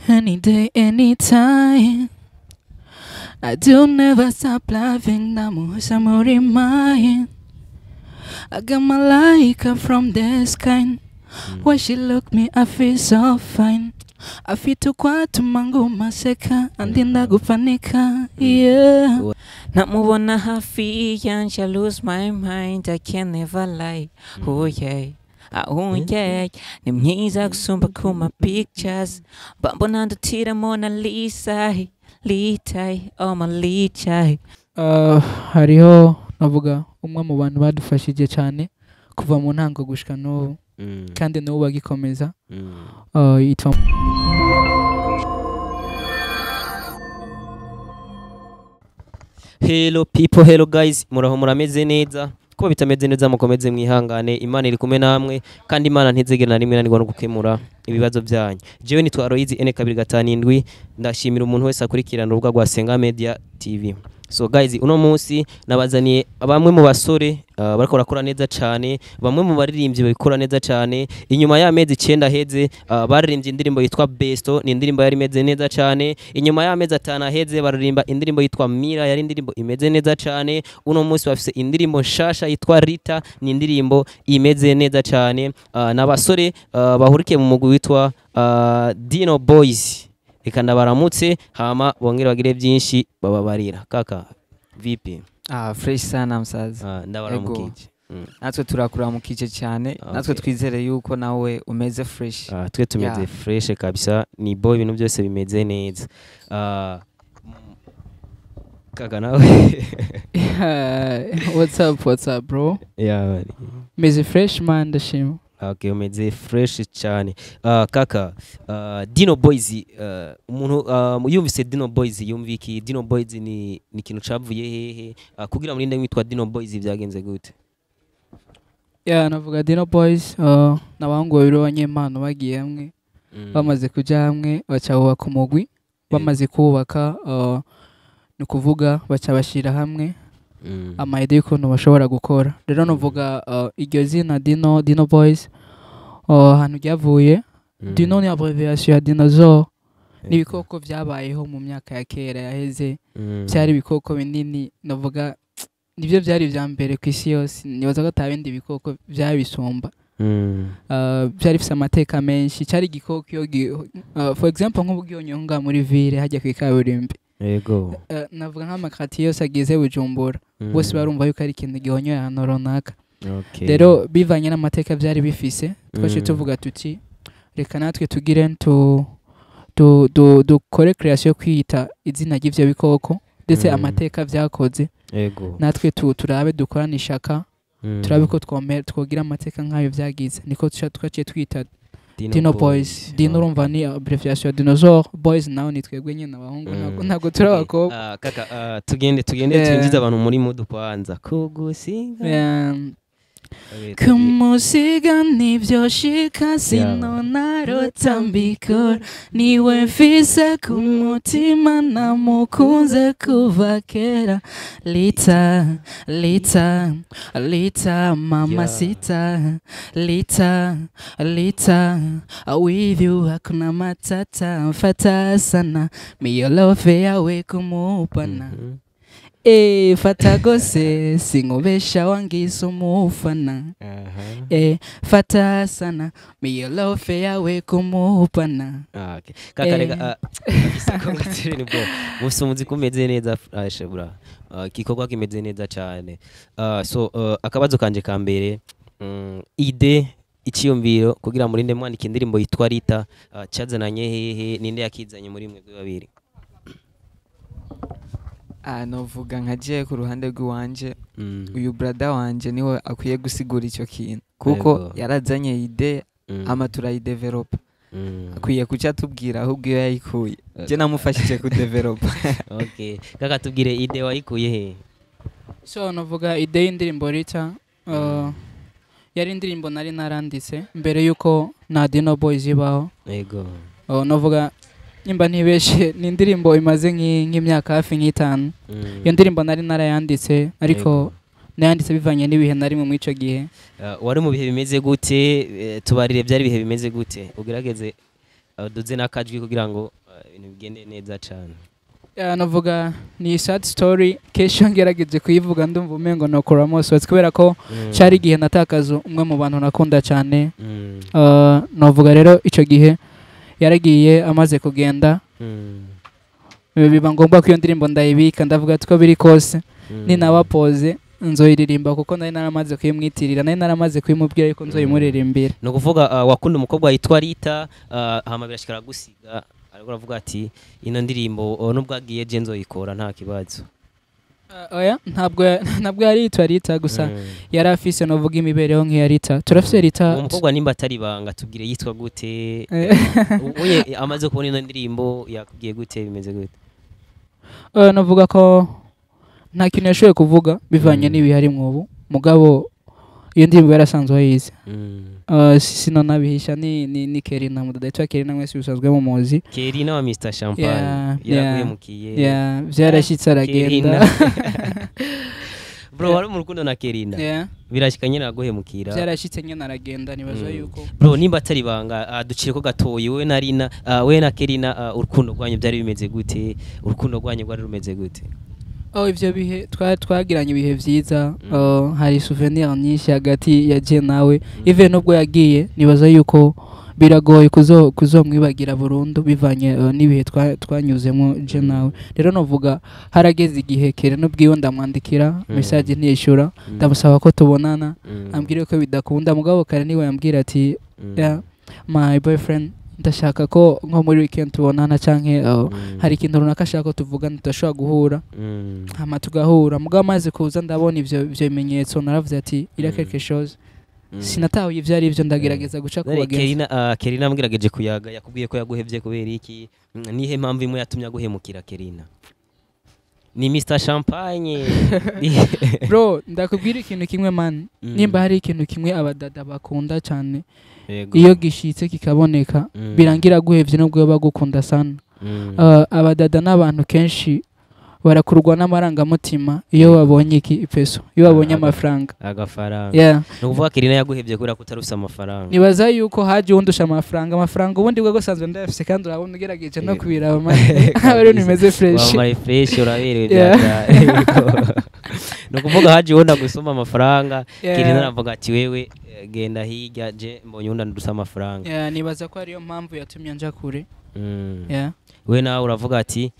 Any day, anytime. I do never stop loving ndamuhoza muri mine. I got my like from the sky. When she look me, I feel so fine. Afite ukwatuma nguma seka andinda gupanika, yeah. Namubona hafi yanje, I lose my mind, I can never lie. Oh yeah, oh yeah. Ni mwiza gusumba kuma pictures, mbona ndutira Mona Lisa, Lita, oh my Lita. Hariho navuga umwe mu bantu badufashije cyane kuva mu ntango gushika n'ubu, kandi n'ubu bagikomeza, yitwa Hello people, hello guys, muraho murameze neza? Kuba bitameze neza mukomeze mwihangane, Imana iri kumwe namwe kandi Imana ntizigera na rimwe inanirwa no gukemura ibibazo byanyu. Jewe nitwa Aloyizi N257, ndashimira umuntu wese akurikirana urubuga rwa Senga Media TV. So guys, uno munsi nabazaniye bamwe mu basore bariko barakora neza cyane, bamwe mu baririmbyi babikora neza cyane. Inyuma y'amezi 9 aheze baririmbye indirimbo yitwa Besto, ni indirimbo yari imeze neza cyane. Inyuma y'amezi 5 aheze baririmba indirimbo yitwa Mira, yari indirimbo imeze neza cyane. Uno munsi bafise indirimbo nshasha yitwa Rita, ni indirimbo imeze neza cyane. N'abasore bahurikiye mu mugwi witwa Dino Boys. Reka ndabaramutse hama bongere bagire byinshi bababarira. Kaka vipi? Ah, fresh sana msaza. Ndabaramukije. Natwe turakuramukije cyane. Natwe twizere yuko nawe umeze fresh. Twe tumeze fresh kabisa, ni boy, ibintu byose bimeze neza. Kaka nawe. What's up, what's up bro? Yeah, meze fresh man, ndashima. Okay, umeze fresh cyane. Kaka, Dino Boys, umuntu yumvise Dino Boys yumviki Dino Boys ni ikintu cavuye hehe? Kugira murinde mwitwa Dino Boys byagenze gute? Yeah, navuga Dino Boys n'abahungu babiri b'abanyempano bagiye hamwe, bamaze kuja hamwe baca bubaka umugwi, bamaze kubaka ni kuvuga baca bashira hamwe amayide y'ukuntu bashobora gukora. Rero navuga iryo zina Dino Boys ahantu ryavuye, Dino ni abbreviation ya dinosaur, ni ibikoko byabayeho mu myaka ya kera yaheze, byari ibikoko binini, navuga nibyo byari bya mbere ku isi yose, nibaza ko ata bindi bikoko byabisumba. Byari bifite amateka menshi, cyari igikoko iyo for example nk'ubwiyonyonga muri ville hajya ku ikaburimbi. Yego. Navuga nk'amakati yose agize Bujumbura, bose barumva yuko ari ikintu gihonyoye ahantu runaka. Rero bivanye n'amateka byari bifise, twaciye tuvuga tuti reka natwe tugire dukore creation yo kwita izina ry'ivyo bikoko ndetse amateka vyakoze. Yego. Natwe turabe dukorana ishaka, turabe ko twogira amateka nk'ayo vyagize, niko twaciye twita Dino Boys. Dino urumva ni abbreviation ya dinosaur, boys naho ni twebwe nyine abahungu, ntabwo turi abakobwa. Kaka, tugende twinjize abantu muri mood kwanza. Kugusiga. Kumusiga nivyoshika sinonarota mbikora, niwe mfise ku mutima namukunze kuva kera. Lita, Lita, Lita, mama sita, Lita, Lita, with you hakuna matata, mfata sana miyolofe yawe kumupana. Fata gose singobesha wangisa umufana. Fata sana miyolofe yawe kumupana. Okay. Kaka reka congratulations bro. Mufise umuziki umeze neza fresh bro. Igikorwa kimeze neza cyane. So akabazo kanje ka mbere, ide iciyumviro kugira murinde mwandika indirimbo yitwa Rita, cyazananye hehe, ninde yakizanye muri mwe babiri? Novuga nka je ku ruhande rw'iwanje, uyu brother wanje niwe akwiye gusigura icyo kintu kuko yarazanye ide ama turayidevelop, akwiye kuca tubwira ahubwo iyo yayikuye, je namufashije kudevelop. Okay, kaka tubwire ide wayikuye he? So novuga ide y'indirimbo Rita, yari indirimbo nari naranditse mbere yuko na Dino Boys ibaho. Yego. Novuga nimba ntibeshe ni indirimbo imaze nk'imyaka hafi nk'itanu. Iyo ndirimbo nari narayanditse ariko nayanditse bivanye n'ibihe nari mu ico gihe. Wari mu bihe bimeze gute? Tubarire byari bihe bimeze gute, ugerageze Duze n'akajwi kugira ngo ibintu bigende neza cane. Yeah, navuga ni sad story. Kenshi iyo ngerageje kuyivuga ndumva umengo nokuramo sotsi, kubera ko cari igihe natakaza umwe mu bantu nakunda cyane. Navuga rero ico gihe yaragiye, amaze kugenda biba ngombwa ko iyo ndirimbo ndayibika. Ndavuga ati ko biri kose ninabapoze nzoyiririmba, kuko nari naramaze kuyimwitirira, nari naramaze kuyimubwira yuko nzoyimuririmbira. Ni ukuvuga wakunda umukobwa yitwa Rita, hama birashikara gusiga, ariko uravuga ati ino ndirimbo nubwo agiye je nzoyikora nta kibazo. Oya, ntabwo yari yitwa Rita gusa, yari afise novuga imibereho nk'iya Rita. Turafise Rita. Uwo mukobwa nimba atari ibanga tubwire yitwa gute? Uye amaze kubona ino ndirimbo yakubwiye gute, bimeze gute? Navuga ko nta kintu yashoboye kuvuga bivanye n'ibihari ubu, mugabo iyo ndirimbo yarasanzwe ayizi. Sinonabihisha, ni Kerina, mudada yitwa Kerina, mwese bisanzwe mumuzi. Kerina wa Mr Champagne? Yeah. Yaraguhemukiye? Yeah, vyarashitse aragenda. Kerina. Bro, wari mu rukundo na Kerina? Yeah. Birashika nyine araguhemukira? Vyarashitse nyene aragenda. Nibaza yuko Bro, nimba atari ibanga, ducire ko gatoyi, wowe na Rina, wowe na Kerina, urukundo rwanyu byari bimeze gute? Urukundo rwanyu rwari rumeze gute? Oh, ivyo bihe twagiranye ibihe vyiza. Oh, hari souvenir nyinshi hagati ya je nawe. Even nubwo yagiye, nibaza yuko biragoye kuzomwibagira burundu bivanye n'ibihe twanyuzemo je nawe. Rero novuga harageze igihe kere n'ubwiwe ndamwandikira message ntiyishura, ndamusaba ko tubonana, ambwira ko bidakunda. Mugabo kare niwe yambwira ati yeah, my boyfriend, ndashaka ko nko muri weekend tubonana, canke hari ikintu runaka ashaka ko tuvugana, tudashobora guhura. Hama tugahura. Mugabo amaze kuza ndabona ivyo bimenyetso, naravuze ati il y a quelque chose. Sinatahuye ivyo ari byo, ndagerageza guca ku None bagenzi. Kerina, Kerina mugerageje kuyaga, yakubwiye ko yaguhevye kubera iki? Nihe mpamvu imwe yatumye aguhemukira Kerina? Ni Mr Champagne? Bro, ndakubwira ikintu kimwe man. Nimba hari ikintu kimwe abadada bakunda cyane, iyo gishitse kikaboneka, birangira aguhevye nubwo yoba agukunda sana. Abadada n'abantu kenshi barakurwa n'amarangamutima iyo babonye iki ipeso, iyo babonye amafaranga. Agafaranga. Yeah. Ni ukuvuga Kerina yaguhevye kubera ko utarufise amafaranga? Nibaza yuko haje uwundusha amafaranga. Amafaranga ubundi bwo gusanzwe ndayafise, kandi urabona ugerageje no kubiraba man, aba rero bimeze fresh. Wambaye fresh, uraberewe. Yeah. Ni ukuvuga haje uwundi agusoma amafaranga, Yeah. Kerina aravuga ati wewe genda hirya, je mbonye uwundi andusha amafaranga. Yeah, nibaza ko ariyo mpamvu yatumye nja kure. Yeah. We nawe uravuga ati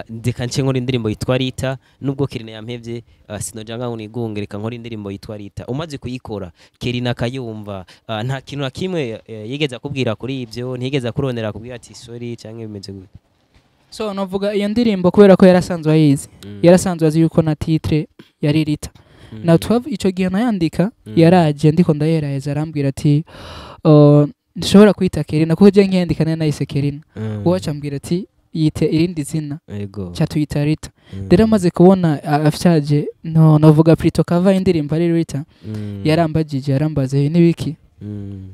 ndeka nce nkora indirimbo yitwa Rita, nubwo Kerina yampevye, sinoja ngaho nigunge, reka nkora indirimbo yitwa Rita. Umaze kuyikora Kerina akayumva, nta kintu na kimwe yigeze akubwira kuri ibyo? Ntigeze akurondera akubwira ati sorry, canke bimeze gute? So novuga iyo ndirimbo kubera ko yarasanzwe ayizi, yarasanzwe azi yuko na titre yari Rita. Na twav ico gihe nayandika, yaraje ndiko ndaheraheza, arambwira ati nshobora kwita Kerina, kuko je nkiyandika nari nayise Kerina. Uwo aca ambwira ati yite irindi zina. Ca tuyita Rita. Rero amaze kubona afyaje, no novuga plutôt cover indirimbo ari Rita, yarambagije, yarambaze ibi n'ibiki.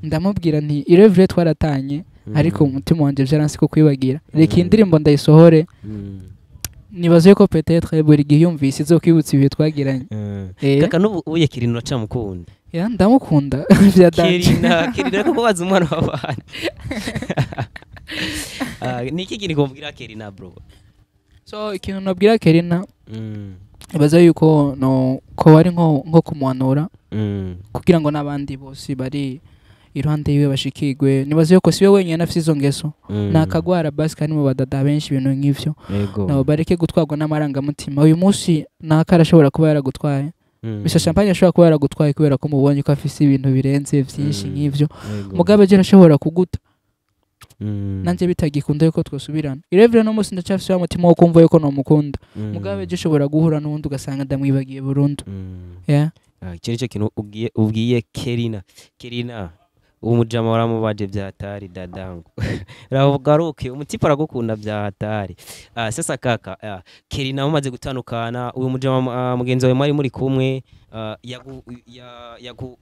Ndamubwira nti irevure twaratanye, ariko umutima wanje vyaranse ko kwibagira, reka iyi ndirimbo ndayisohore. Nibaze yuko peut-être buri gihe yumvise izokwibutsa ibihe twagiranye. Kaka, n'ubu uye Kerina uracamukunda? Yeah, ndamukunda vya danger. Kerina, Kerina, ariko kubaza umwana w'abandi. Ni iki kintu kumbwira Kerina, bro? So ikintu nabwira Kerina, nibaza yuko no ko ari nko kumuhanura kugira ngo n'abandi bose bari iruhande yiwe bashikirwe. Nibaza yuko siwe wenyine afite izo ngeso, ni akagwara basi kari mu badada benshi, ibintu nk'ivyo. Nabo bareke gutwarwa n'amarangamutima. Uyu munsi naka arashobora kuba yaragutwaye, Mr Champagne ashobora kuba yaragutwaye kubera ko mubonye ko afise ibintu birenze vyinshi nk'ivyo. Mugabe ejo arashobora kuguta. Nanje bitagikunda yuko twosubirana, irevure no munsi ndacyafise wa mutima wo kumva yuko nomukunda. Mugabe ejo ushobora guhura n'uwundi ugasanga ndamwibagiye burundu. Yeah. Icyo nicyo kintu ubwiye Kerina. Kerina, uwo mujama waramubaje bya hatari, dadangu. Ravugaruke, umutipa aragukunda bya hatari. Sasa kaka, Kerina mumaze gutandukana, uyu mujama mugenzi wawe mwari muri kumwe,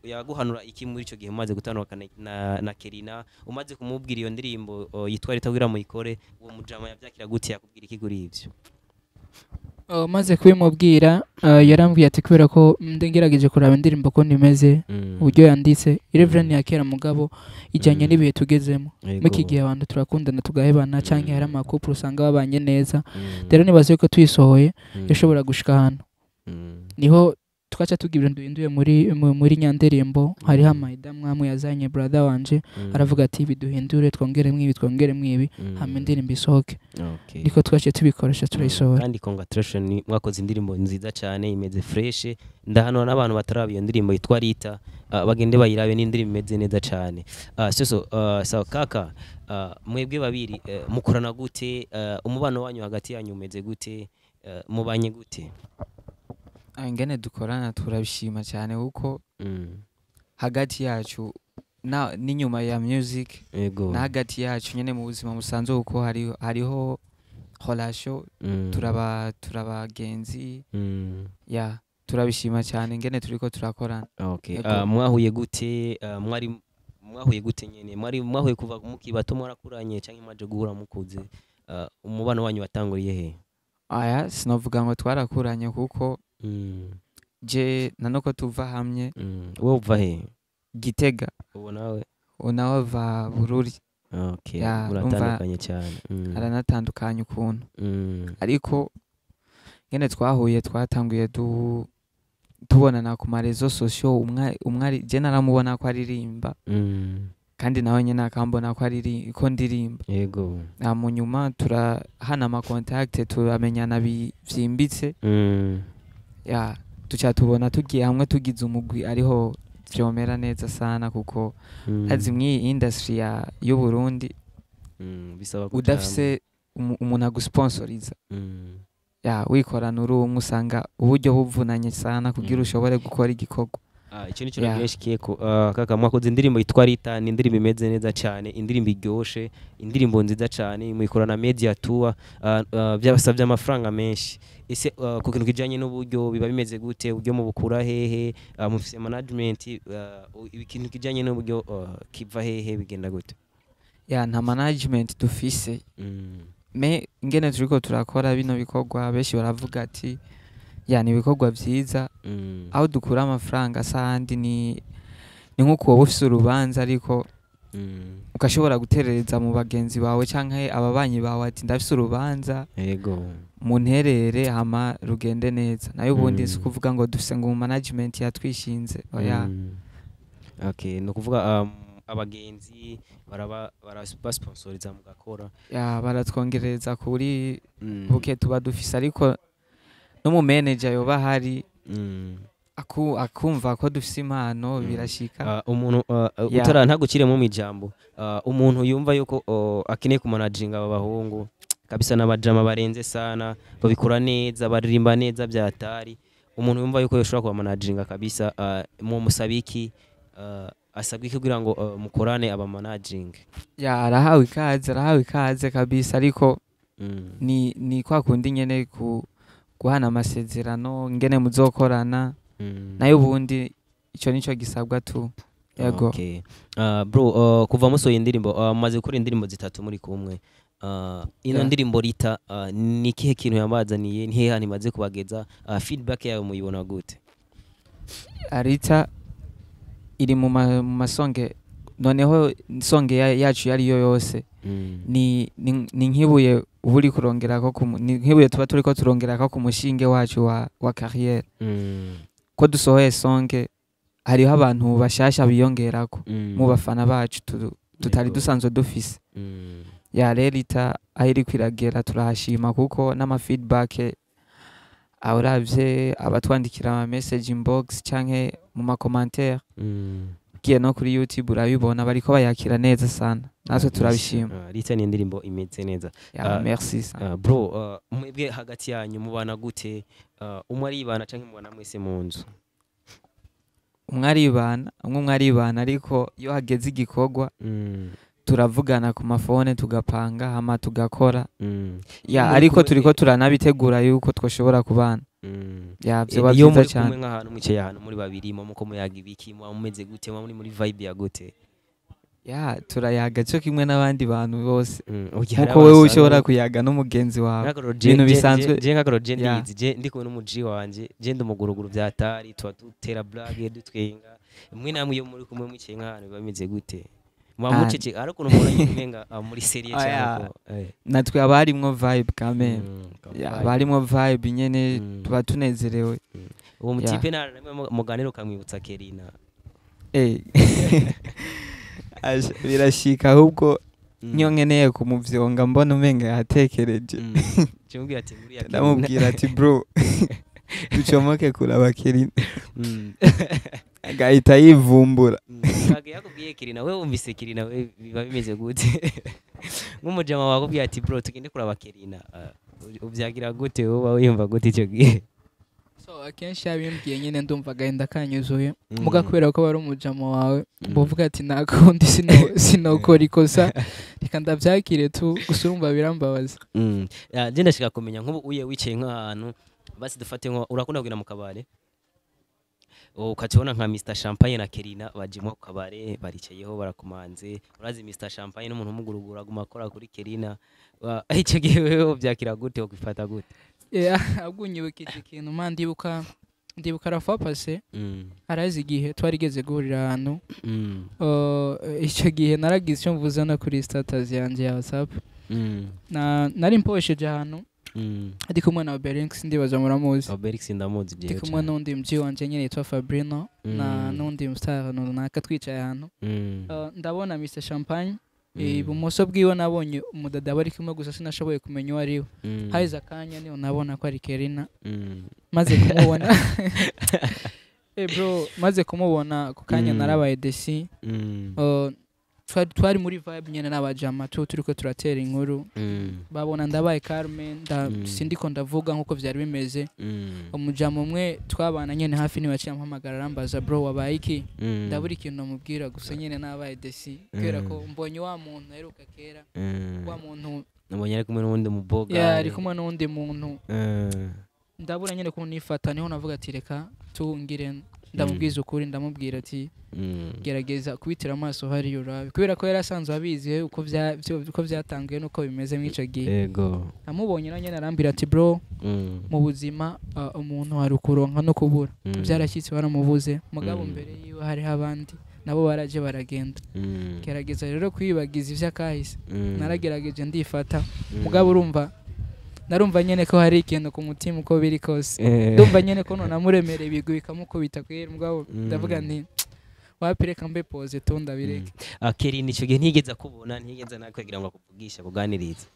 yaguhanura iki muri ico gihe mumaze gutandukana na Kerina, umaze kumubwira iyo ndirimbo yitwa Rita kugira muyikore, uwo mujama yavyakira gute, yakubwira iki kuri ivyo? Maze kubimubwira, yarambwiye ati kubera ko ngerageje kuraba indirimbo ko nimeze, uburyo yanditse Irevren ya kera, mugabo ijyanye n'ibihe tugezemo. Muri iki gihe abantu turakundana tugahebana, canke hari ama couple usanga babanye neza. Rero nibaze yuko tuyisohoye ishobora gushika ahantu niho twaca tugira ibintu duhinduye muri nyandirimbo. Hariho ama idea amwe yazanye brother wanje, aravuga ati biduhindure, twongeremo ibi, twongeremo ibi, hama indirimbo isohoke. Niko twaciye tubikoresha, turayisohora. Kandi congratulation, mwakoze indirimbo nziza cyane, imeze fresh. Ndahanura n'abantu bataraba iyo ndirimbo yitwa Rita, bagende bayirabe, n'indirimbo imeze neza cyane. So sawa kaka, mwebwe babiri mukorana gute? Umubano wanyu hagati yanyu umeze gute? Mubanye gute? Ingene dukorana turabishima cyane, kuko hagati yacu na n'inyuma ya music na hagati yacu nyene mu buzima busanzwe, kuko hariho relation, turaba turabagenzi. Ya, turabishima cyane ingene turiko turakorana. Okay. Yego. Mwahuye gute? Mwari mwahuye gute nyene? Mwari mwahuye kuva muki bato, mwarakuranye, canke mwaje guhura mukuze? Umubano wanyu watanguriye he? Aya, sinovuga ngo twarakuranye, kuko je nanuko tuva hamwe. Wowe uva he? Gitega. Ubu nawe? Unawe ava Bururi. Okay. Ya, muratandukanye cyane. Aranatandukanye ukuntu, ariko ngene twahuye, twatanguye tubonana ku ma réseaux sociaux. Umwe je naramubona ko aririmba, kandi nawe nyene akambona ko ko ndirimba. Mu nyuma turahana ama contact, turamenyana vyimbitse. Ya, tuca tubona tugiye hamwe, tugize umugwi, ariho vyomera neza sana, kuko azi mw'iyi industry ya y'u Burundi Bisaba kuja udafise umuntu agusponsoriza, ya, wikorana uri umwe, usanga uburyo buvunanye sana kugira ushobore gukora igikorwa. Ah, icyo nicyo Yeah. nagiye nshikiyeko. Kaka, mwakoze indirimbo yitwa Rita, ni indirimbo imeze neza cyane, indirimbo iryoshe, indirimbo nziza cyane, muyikorana media tour. Byabasabye amafaranga menshi. Ese ku kintu kijanye n'uburyo biba bimeze gute? Uburyo mubukura hehe? Mufise management? Ikintu kijanye n'uburyo kiva hehe, bigenda gute? Ya, nta management dufise. Me ingene turiko turakora bino bikorwa, benshi baravuga ati ya, ni ibikorwa vyiza. Aho dukura amafaranga asa ahandi ni nk'uko woba ufise urubanza, ariko ugashobora guterereza mu bagenzi bawe canke ababanyi bawe ati ndafise urubanza, munterere hama rugende neza. Nayo ubundi si ukuvuga ngo dufise ngo management yatwishinze, oya. Okay, ni ukuvuga abagenzi baraba basponsoriza mugakora. Ya, baratwongereza kuri buke tuba dufise, ariko n'umu manager yoba ahari akumva ko dufise impano, birashika. Umuntu utara ntaguciremo mu ijambo, umuntu yumva yuko akeneye kumanaginga aba bahungu kabisa, n'abajama barenze sana, babikora neza, baririmba neza byatari, umuntu yumva yuko yoshobora kubamanaginga kabisa, mu musabiki asabwa iki kugira ngo mukorane aba managing? Ya, arahawe ikaze, arahawe ikaze kabisa, ariko ni kwa kundi nyene guhana amasezerano ngene muzokorana. Nayo ubundi ico nico gisabwa tu, yego. Okay. Bro, kuva musohoye indirimbo, mumaze gukora indirimbo zitatu muri kumwe. Ino ndirimbo Rita, ni ikihe kintu yabazaniye? Ni hehe hantu imaze kubageza? Feedback yawe muyibona gute? Rita iri mu masonge, noneho songe yacu yariyo yose ni nk'ibuye uba uri kurongerako ni nk'ibuye tuba turiko turongerako ku mushinge wacu wa carrière. Ko dusohoye songe, hariho abantu bashasha biyongerako mu bafana bacu tutari dusanzwe dufise. Ya, rero Rita aho iriko iragera turahashima, kuko n'ama feedback uravye abatwandikira ama message inbox canke mu ma commentaire, ugiye no kuri YouTube urabibona, bariko bayakira neza sana, natwe turabishima. Rita ni indirimbo imeze neza. Ya, merci sana. Bro, mwebwe hagati yanyu mubana gute? Umwe aribana canke mubana mwese mu nzu? Umwe aribana, umwe aribana, ariko iyo hageze igikorwa turavugana ku mafone, tugapanga hama tugakora. Ya, Muri ariko kumwe- turiko turanabitegura yuko twoshobora kubana. Ya, vyoba Iyo vyiza muri cyane. kumwe nk'ahantu, mwicaye ahantu muri babiri, muba muko muyaga ibiki? Muba mumeze gute? Muba muri vibe ya gute? Ya, turayaga cyo kimwe n'abandi bantu bose, Oya, hari nkuko wewe abantu ushobora usanga- kuyaga n'umugenzi wawe. Nk'akarorero, Ibintu bisanzwe. Je nk'akarorero, je ndiyizi, je ndi kumwe n'umuji wanje, je ndi umuguruguru vyatari, tuba dutera blague, dutwenga. Mwe namwe iyo muri kumwe mwicaye nk'ahantu biba bimeze gute? Muba mucece, ariko ukuntu mubona nyine umenga muri sérieux Oya. cyane ko Natwe haba harimwo vibe kameme. Ka Ya, vibe. haba harimwo vibe nyene, tuba tunezerewe. Uwo mutipe nta namwe muganira ukamwibutsa Kerina? Asha, birashika ahubwo niyo nkeneye kumuvyonga mbona umenga yatekereje. Kimubwira ati nguriya Kerina. Ndamubwira ati: "Bro, ducomoke kuraba Kerina." Agahita yivumbura. Kage yakubwiye Kerina, we wumvise Kerina, we biba bimeze gute? Nk'umujama wakubwiye ati: "Bro, tugende kuraba Kerina," ubyagira gute? Wowe wiyumva gute icyo gihe? So akenshi yabimbwiye nyine ndumva agahinda kanyuzuye, muga kubera ko wari umujama wawe, mbuvuga ati nakundi sinokora ikosa, reka ndabyakire tu. Gusa urumva birambabaza. Ya, je ndashaka kumenya nk'ubu uye wicaye nk'ahantu, basi dufate nko urakunda kugenda mu kabare, ukakibona nka Mr Champagne na Kerina bajemo ku kabare, baricayeho barakumanze. Urazi Mr Champagne n'umuntu umugurugura, aguma akora kuri Kerina. Icyo gihe wewe ubyakira gute, ukwifata gute? Ahubwo unyibukije ikintu ma, ndibuka rafa pase arazi igihe twarigeze guhurira ahantu. Icyo gihe naragize icyo mvuze no kuri status yanjye ya WhatsApp. Nari mposheje ahantu ndi kumwe na Obelinx, ndibaza muramuzi. Obelix ndamuzi. Ndi Jewe kumwe cane. n'undi mji wanje nyine yitwa Fabrino na n'undi mustar runaka, twicaye ahantu. Ndabona Mr Champagne, ibumoso bwiwe nabonye umudada bari kumwe, gusa sinashoboye kumenya uwo ari we. Haheze akanya niho nabona ko ari Kerina. Maze kumubona, bro, maze kumubona ako kanya narabaye déçu. Twari muri vibe nyene n'abajama tu, turiko turatera inkuru, babona ndabaye calme nda, sindiko ndavuga nkuko vyari bimeze. Umujama umwe twabana nyene hafi niwe yaciye ampamagara, arambaza: "Bro, wabaye iki?" Ndabura ikintu namubwira, gusa nyene nabaye déçu kubera ko mbonye wa muntu aheruka kera, wa muntu. Nabonye ari kumwe n'uwundi muboga. Ya, ari kumwe n'uwundi muntu. Ndabura nyene ukuntu nifata. Niho navuga ati reka tungire ndamubwiza ukuri. Ndamubwira ati gerageza kubitira amaso hariya urabe, kubera ko yari asanzwe abizi uko uko byatanguye n'uko bimeze mw'ico gihe. Namubonye na nyene arambwira ati: "Bro, mu buzima umuntu hari ukuronka no kubura. Byarashyitse waramubuze, mugabo mbere yiwe hariho abandi nabo baraje baragenda. Gerageza rero kwibagiza ivy'akahise." Naragerageje ndifata, mugabo urumva narumva nyene ko hari ikintu ku mutima uko biri kose. Ndumva nyene ko nonamuremereye ibigwi bikamukubita kwera, mugabo ndavuga nti wapi, reka mbe pose tu, ndabireke. Kerina icyo gihe ntigeze akubona, ntigeze nakwegira ngo akuvugishe, akuganirize?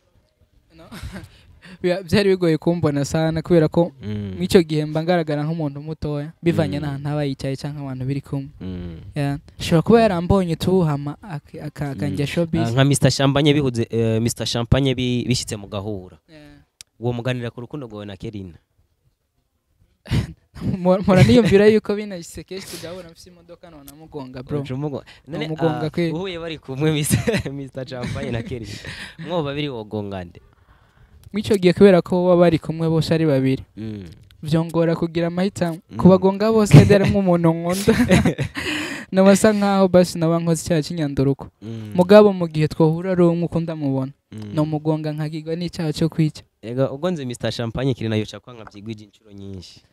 Byari bigoye kumbona sana kubera ko mw'icyo gihe mba ngaragara nk'umuntu mutoya bivanye n'ahantu aba yicaye cyangwa abantu biri kumwe. Yeah. Ashobora kuba yarambonye tu hama akanjya showbiz. Nka Mr Champagne bihuze, Mr Champagne bishitse mu gahura, uwo muganira ku rukundo rwawe na Kerina? Mpora niyumvira yuko binahise kenshi tugahura mfise imodoka none amugonga, bro. Uca none, Namugonga kweli. Uhuye bari kumwe Mr Champagne na Kerina, mwo babiri wogongande? Mw'icyo gihe kubera ko baba bari kumwe bose ari babiri, vyongora kugira amahitamo. Kubagonga bose kandi harimwo umuntu nkunda, nabasa nkaho basi naba nkoze icyaha cy'inyanduruko. Mugabo mu gihe twohura ari umwe uko ndamubona, nomugonga nkagirwa n'icyaha cyo kwica. Ega ubwo nzi Mr Champagne, Kerina yoca kwanga vyigwije inshuro nyinshi.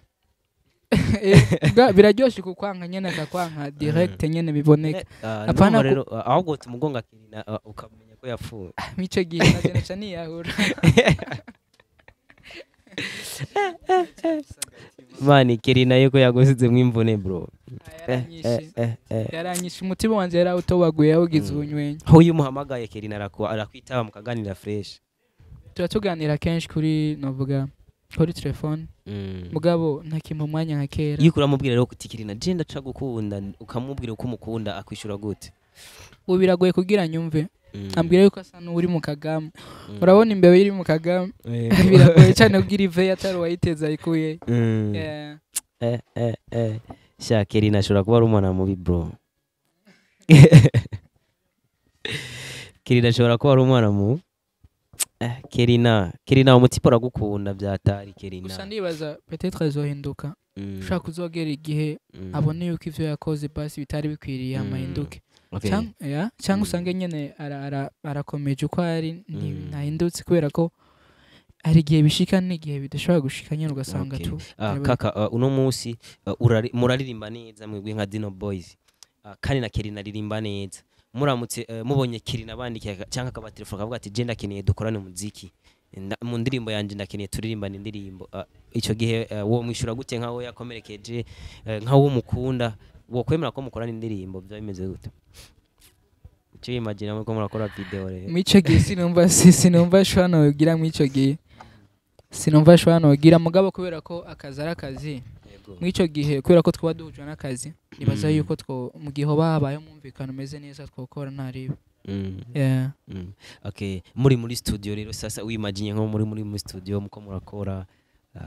Biraryoshe kukwanka nyene, akakwanka direct nyene biboneka. Apana. Ndumva rero ahubwo tumugonga Kerina, ukamenya ko yapfuye. Mw'ico gihe naje naca niyahura. Mani, Kerina yuko yagusizemwo imvune, bro. Yaranyishe. Eh. Yaranyishe umutima wanje, yarawutobaguye, yawugize ubunywenyi. Aho iyo umuhamagaye Kerina arakwitaba mukaganira fresh? Tuba tuganira kenshi kuri, novuga kuri telefone, mugabo ntakimpa umwanya nka kera. Iyo uramubwira rero kuti Kerina je ndaca gukunda, ukamubwira uko umukunda, akwishura gute? Ubu biragoye kugira nyumve. Ambwira yuko asa n'uri mu kagama. Urabona imbeba iri mu kagama, biragoye cyane kugira ive atari uwayiteza ayikuye. Yeah. Sha, Kerina ashobora kuba ari umwana mubi, bro. Kerina ashobora kuba ari umwana mu Kerina umutipe aragukunda byatari Kerina. Gusa ndibaza peut-être azohinduka, ushobora kuzogera igihe abone yuko ivyo yakoze basi bitari bikwiriye, amahinduke. Okay. Yeah, cyangwa usange nyene arakomeje uko ari, ntahindutse, kubera ko hari igihe bishika n'igihe bidashobora gushika nyene, ugasanga tu Kaka, uno munsi muraririmba neza mwebwe nka Dino Boys, kandi na Kerina aririmba neza. Muramutse mubonye Kerina abandikiye cyangwa akabatelefona akavuga ati: "Je ndakeneye dukorane umuziki, mu ndirimbo yanje ndakeneye turirimbane indirimbo," ico gihe wo mwishura gute, nkaho yakomerekeje, nkaho mukunda, wo kwemera ko mukorana indirimbo? Byaba bimeze gute? Icyo imagine ko murakora video rero. Mw'ico gihe sinumva sinumva shwana nogira, mw'ico gihe sinumva shwana nogira, mugabo kubera ko akazi ari akazi, mw'ico gihe kubera ko twaba duhujwe n'akazi, nibaza yuko two mu gihe hoba habayeho umwumvikano umeze neza twokora ntaribe. Yeah. Okay, muri studio rero sasa, wimagine nko muri studio muko murakora,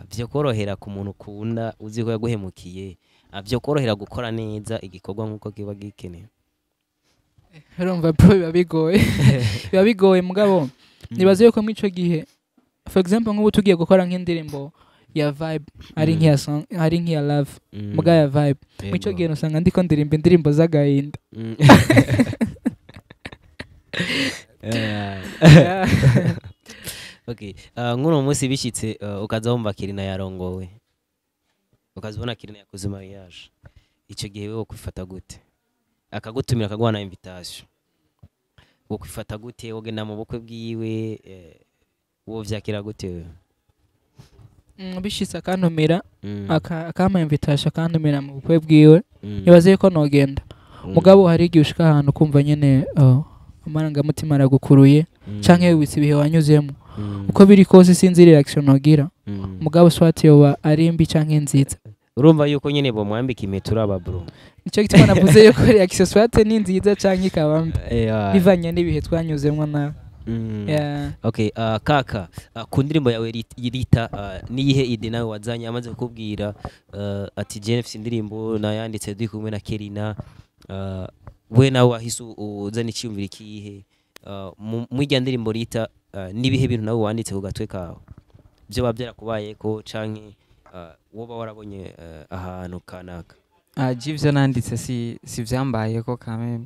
vyo korohera ku muntu ukunda uzi ko yaguhemukiye, vyo korohera gukora neza igikorwa nkuko kiba gikenewe? Urumva bro, biba bigoye, biba bigoye, mugabo nibaza yuko mw'ico gihe, for example, nk'ubu tugiye gukora nk'indirimbo ya vibe, ari nk'iya song, ari nk'iya love, muga ya vibe, mw'ico gihe usanga ndiko ndirimba indirimbo z'agahinda. Yeah. Okay, nk'uno munsi bishitse ukaza wumva Kirina yarongowe, ukaza ubona Kirina yakoze mariage, ico gihe wewe kwifata gute? Akagutumira, akaguha na invitation, wo kwifata gute? Wogenda mu bukwe bwiwe, wo vyakira gute wewe? Bishitse akantumira, akampa invitation, akantumira mu bukwe bwiwe, nibaze yuko nogenda. Mugabo hari igihe ushika ahantu kumva nyene amarangamutima aragukuruye, canke wibutse ibihe wanyuzemo. Uko biri kose sinzi reaction nogira, mugabo soit yoba ari mbi canke nziza. Urumva yuko nyene bomwambika impeta uraba bro. Nico gituma navuze yuko reaction soit ni nziza canke ikaba mbi, bivanye n'ibihe twanyuzemwo nawe. Yeah. Okay, kaka, ku ndirimbo yawe Rita, niyihe idée nawe wazanye amaze kukubwira ati: "Je mfise indirimbo nayanditse ndi kumwe na Kerina"? We nawe wahise uzana icyiyumviro ikihe? Mw'irya ndirimbo Rita, nibihe bintu nawe wanditse ku gatwe kawe byo biba byarakubayeko canke woba warabonye ahantu kanaka? Je ivyo nanditse si vyambayeko kameme.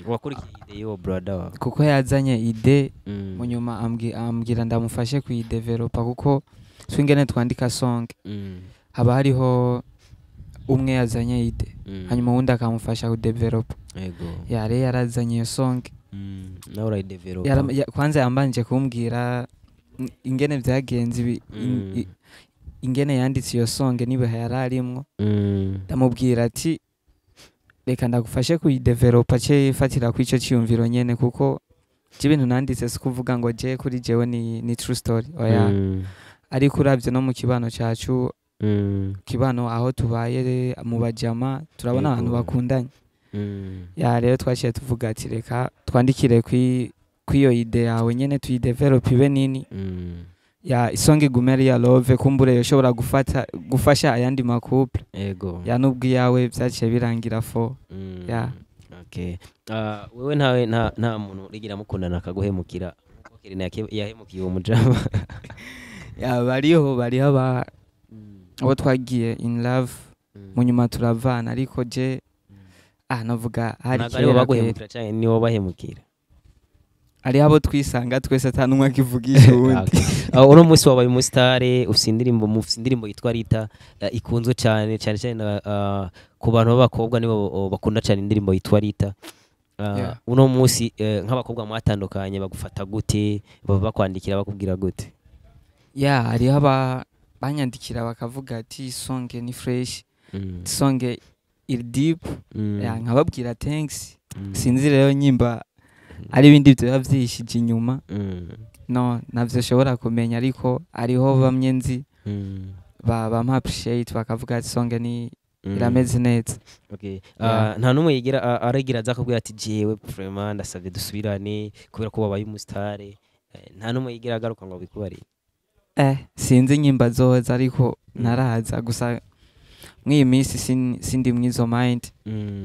Wakurikiye idée y'uwo brother wawe? Kuko yazanye idée, mu nyuma ambwira ndamufashe kuyidevelopa, kuko twingene twandika song haba hariho umwe yazanye idée, hanyuma uwundi akamufasha kudevelopa. Yare yarazanye iyo song. Nawe urayidevelopa. Kwanza yambanje kumbwira ingene vyagenze ingene yanditse iyo song n'ibihe yari arimwo. Ndamubwira ati: "Reka ndagufashe kuyidevelopa," ce yifatira kuri ico ciyumviro nyene, kuko je ibintu nanditse si kuvuga ngo je kuri jewe ni true story, oya. Ariko uravye no mu kibano cacu, kibano aho tubaye mu bajama, turabona abantu bakundanye. Ya rero twaciye tuvuga ati: "Reka twandikire kw'iyo idée yawe nyene, tuyidevelope ibe nini." Ya isong igume ari iya love, kumbure yoshobora gufata gufasha ayandi ma couple. Ya nubwo iyawe vyaciye birangira fo. Ya. Okay. Wewe ntawe nta muntu urigira mukundana akaguhemukira nkuko Kerina yahemukiye uwo mujama? Ya bariho abo twagiye in love, mu nyuma turavana, ariko je novuga hari Ntabwo aribo kera kweri. baguhemukira canke nibo bahemukira? Hariho abo twisanga twese ata n'umwe akivugisha uwundi. Okay. Uno munsi wabaye umusitare, ufise indirimbo, mufise indirimbo yitwa Rita, ikunzwe cyane cyane cyane ku bantu b'abakobwa, nibo bakunda cyane indirimbo yitwa Rita. Uno munsi nk'abakobwa mwatandukanye bagufata gute? Baba bakwandikira bakubwira gute? Ya hariho aba banyandikira bakavuga ati: "Song ni fresh, song iri deep." Ya nkababwira thanks. Sinzi rero nyimba ari ibindi vyoba vyihishije inyuma. No navyo shobora kumenya, ariko hariho bamwe nzi bampa appreciate, bakavuga ati: "Song ni irameze neza." Okay. Yeah. Nta n'umwe yigira aragira aza akubwira ati: "Jewe vraiment ndasabye dusubirane kubera ko wabaye umusitare"? Nta n'umwe yigira agaruka ngo bikubarire? Sinzi nyimba zoza, ariko naraza gusa mw'iyi minsi sindi mwizo mind.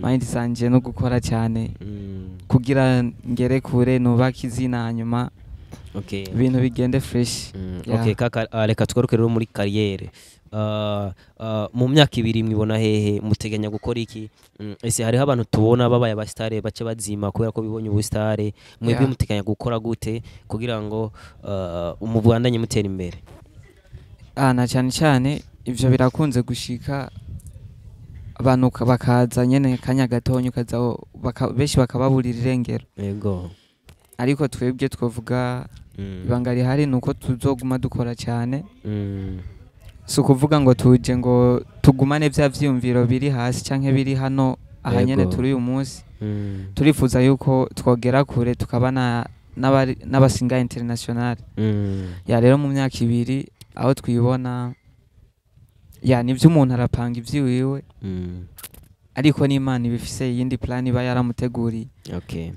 Mind zanje no gukora cyane kugira ngere kure, nubake izina, hanyuma ibintu bigende fresh. Yeah. Okay kaka, reka tugaruke rero muri carrière. Mu myaka 2 mwibona hehe, muteganya gukora iki? Ese hariho abantu tubona babaye abasitare bace bazima kubera ko bibonye ubusitare? Mwebwe muteganya gukora gute kugira ngo mubandanye mutera imbere? Na cyane cyane ivyo birakunze gushika, abantu bakaza nyene kanya gatonya ukaza benshi bakababurira irengero. Yego. Ariko twebwe twovuga ibanga rihari nuko tuzoguma dukora cyane. Si ukuvuga ngo tuje ngo tugumane vya vyiyumviro biri hasi canke biri hano aha nyene turi uyu munsi. Turifuza yuko twogera kure tukaba n'abasinga international. Ya rero mu myaka 2 aho twibona, ya nivyo umuntu arapanga ivyiwiwe, ariko n'Imana ibifise iyindi plan iba yaramuteguriye. Okay.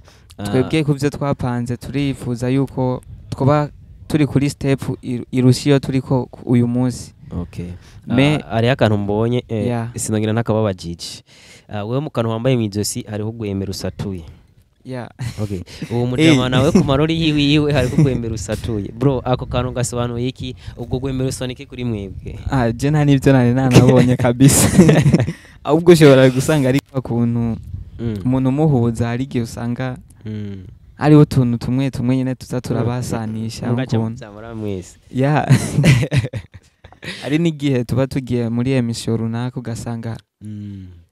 Twebwe ku byo twapanze turifuza yuko twoba turi kuri step irusha iyo turiko uyu munsi. Okay. Hariho akantu mbonye, sinongera ntakababajije. Wewe mu kantu wambaye mw'izosi hariho ugwembe rusatuye. Okay. Uwo mujama nawe ku marori yiwe hariho ugwembe rusatuye. Bro, ako kantu gasobanuye iki? Ubwo gwembe rusonike kuri mwebwe? Je nta nivyo nari nanabonye kabisa. Ahubwo ushobora gusanga ari akuntu umuntu umuhuza, hari igihe usanga hariho utuntu tumwe tumwe nyene tuza turabasanisha ukuntu. Ya. Hari n'igihe tuba tugiye muri emission runaka ugasanga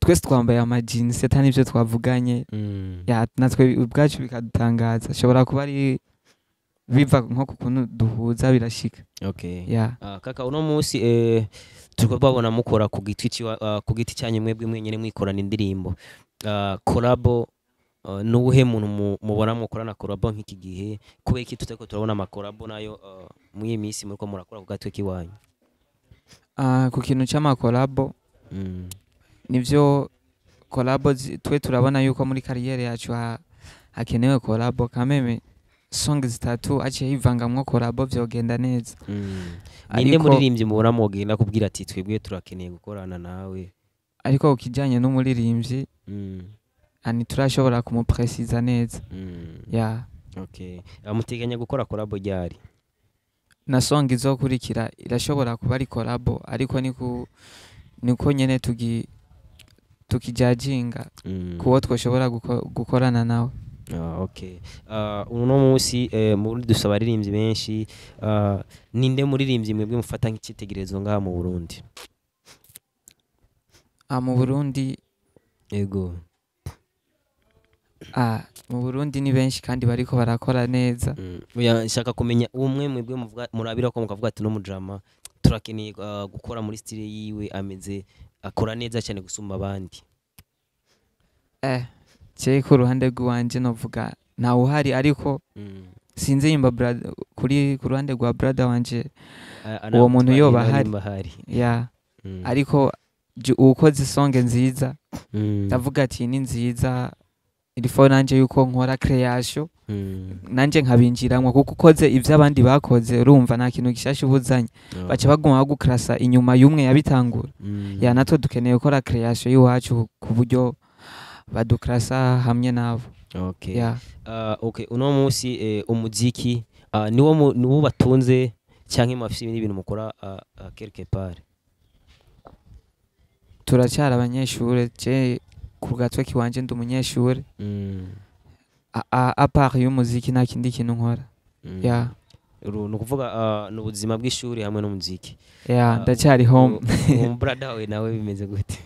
twese twambaye amajinsi ata n'ivyo twavuganye. Ya, natwe ubwacu bikadutangaza. Ashobora kuba ari biva nko ku kuntu duhuza birashika. Okay. Ya. Kaka, uno munsi turiko babona mukora ku giti ku giti cyanyu mwebwe mwenyene mwikorana indirimbo. Collabo, nuwuhe muntu mubona mukorana collabo nk'iki gihe? Kubera iki tutariko turabona amakolabo nayo mw'iyi minsi muriko murakora ku gatwe kiwanyu? Ku kintu c'amakolabo, nivyo kolabo twe turabona yuko muri kariyeri yacu hakenewe kolabo. Kameme song 3 aciye yivangamwo kolabo vyogenda neza. Ninde muririmbyi mubona mugenda kubwira ati twebwe turakeneye gukorana nawe? Ariko ukijanye n'umuririmbyi, ani turashobora kumupresiza neza. Ya. Okay. Muteganya gukora kolabo ryari? Na song izokurikira irashobora kuba ari kolabo, ariko niko nyene tukijajinga kuwo twoshobora gukorana nawe. Okay. Uno munsi mu Burundi dusaba abaririmbyi benshi. Ninde muririmbyi mwebwe mufata nk'icitegererezo ngaha mu Burundi? Mu Burundi, Yego. Mu Burundi ni benshi kandi bariko barakora neza. Oya, nshaka kumenya umwe mwebwe murabira ko mukavuga ati no mujama turakeneye gukora muri style yiwe, ameze akora neza cyane gusumba abandi. Je ku ruhande rwanje novuga ntawe uhari, ariko sinzi yimba kuri ku ruhande rwa brother wanje uwo muntu yoba ahari. Ya. Ariko ukoze song nziza, ndavuga ati ni nziza, ilifo nanje yuko nkora creation, nanje nkabinjiramwo, kuko ukoze ivyo abandi bakoze urumva nta kintu gishasha ubuzanye. Baca baguma bagukrasa inyuma y'umwe yabitangura. Ya, natwe dukeneye gukora creation y'iwacu ku buryo badukrasa hamwe nabo. Okay. Ya. Okay, uno munsi umuziki niwo niwo batunze canke mafisi ibindi bintu mukora quelque part? Turacyari abanyeshure, je ku gatwe kiwanje ndi umunyeshure. A part y'umuziki nta kindi kintu nkora. Ya. Ni ukuvuga ni ubuzima bw'ishuri hamwe n'umuziki. Ya, ndacyari home. Uwo brother wawe nawe bimeze gute?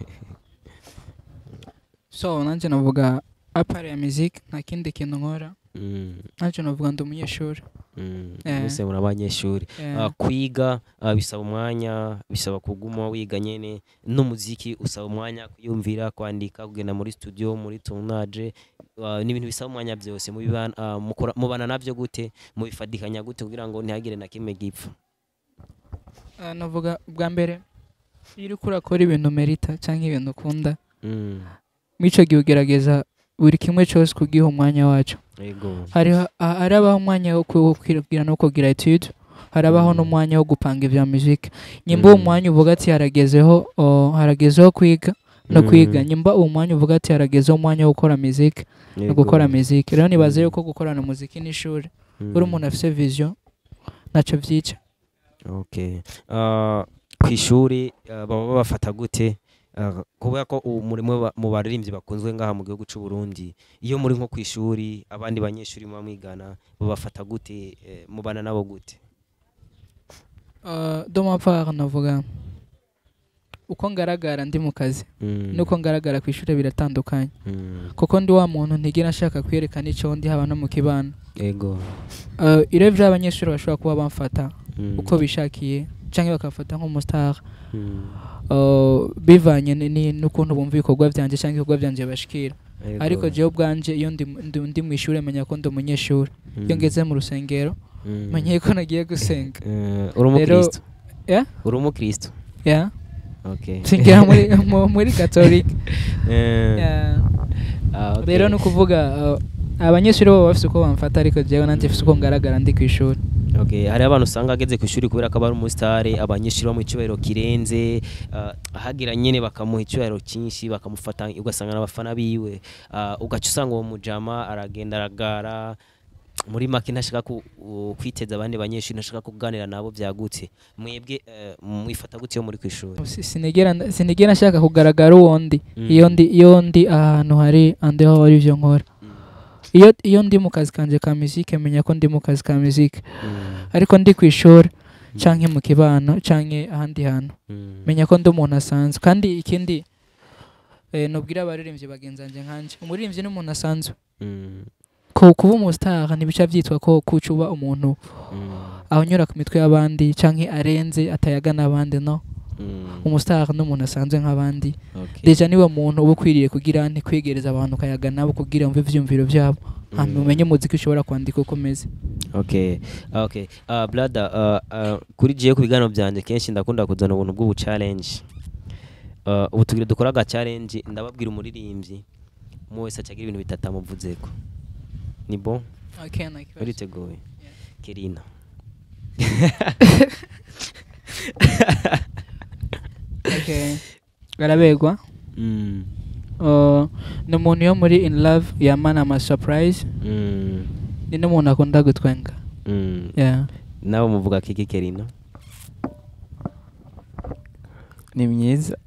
So nanje navuga à part ya music nta kindi kintu nkora. Nanje navuga ndi umunyeshuri. Mwese muri abanyeshuri. Kwiga bisaba umwanya, bisaba kuguma wiga nyene, n'umuziki usaba umwanya, kuyumvira, kwandika, kugenda muri studio, muri tournage, n'ibintu bisaba umwanya byose. Mubana navyo gute, mubifadikanya gute kugira ngo ntihagire na kimwe gipfa? Navuga bwa mbere iyo uriko urakora ibintu merita canke ibintu ukunda, mico gihe ugerageza buri kimwe cyose kugiha umwanya wacu. Yego. Harabaho umwanya wo kwibwira no kugira etude, harabaho n'umwanya wo gupanga ivya music. Nyimba uwo mwanya uvuga ati haragezeho, haragezeho kwiga no kwiga. Nyimba uwo mwanya uvuga ati haragezeho umwanya wo gukora music no gukora music. Rero nibaze yuko gukorana umuziki n'ishuri, uri umuntu afise vision ntaco vyica. Okay. Ku ishuri baba babafata gute? Kubera ko ubu muri mu baririmbyi bakunzwe ngaha mu gihugu c'u Burundi, iyo muri nko ku ishuri, abandi banyeshuri muba mwigana babafata gute? Mubana nabo gute? De ma part, navuga uko ngaragara ndi mu kazi nuko ngaragara ku ishuri biratandukanye, kuko ndi wa muntu ntigera nshaka kwerekana icyo ndi, haba no mu kibano. Iyo abanyeshuri bashobora kuba bamfata uko bishakiye canke bakamfata nk'umustar, bivanye n'ukuntu bumva ibikorwa vyanje canke ibikorwa vyanje bashikira. Ariko jewe ubwanje, iyo ndi mw'ishure, menya ko ndi umunyeshuri. Iyo ngeze mu rusengero, menye ko nagiye gusenga. Uri umukristo? Yeah? Uri umukristo? Yeah. Okay. Nsengera muri catholic. Yeah. Ah, okay. Rero ni ukuvuga abanyeshuri bo baba bafise uko bamfata, ariko jewe nanje mfise uko ngaragara ndi kw'ishuri. Okay, hari abantu usanga ageze ku ishuri, kubera ko aba ari umusitari, abanyeshuri bamuha icyubahiro kirenze, ahagira nyene bakamuha icyubahiro cyinshi, bakamufata ugasanga n'abafana biwe, ugaca usanga uwo mujama aragenda aragara, muri make ntashaka kwiteza abandi banyeshuri, ntashaka kuganira nabo byagutse. Mwebwe mwifata gute iyo muri ku ishuri? Sinigera nshaka kugaragara uwo ndi. Iyo ndi ahantu hari andeho hari ivyo nkora, iyo ndi mu kazi kanje ka musique, menya ko ndi mu kazi ka musique. Ariko ndi kw'ishuri canke mu kibano canke ahandi hantu, menya ko ndi umuntu asanzwe. Kandi ikindi nubwira abaririmbyi bagenzanje nkanje, umuririmbyi ni umuntu asanzwe. Ko kuba umustar ntibica vyitwa ko kuca uba umuntu ahonyora ku mitwe y'abandi canke arenze, atayaga n'abandi, no. Umustar ni umuntu asanzwe nk'abandi. Déjà niwe muntu uba ukwiriye kugira ntikwegereza abantu, ukayaga nabo kugira umve ivyiyumviro vyabo, hanyuma umenye umuziki ushobora kwandika uko umeze. Okay. Brother, kuri jewe ku biganiro byanje kenshi ndakunda kuzana ubuntu bw'ubu challenge. Ubu tugira dukora aga challenge, ndababwira umuririmbyi, umwe wese acagira ibintu bitatu amuvuzeko. Ni bon? Okay, nta kibazo. Uriteguye? Yeah. Kerina. Okay, arabegwa. Ni umuntu yo muri in love yamana ama surprise. Ni n'umuntu akunda gutwenga. Yeah. Nawe muvuga kiki Kerina? Ni myiza.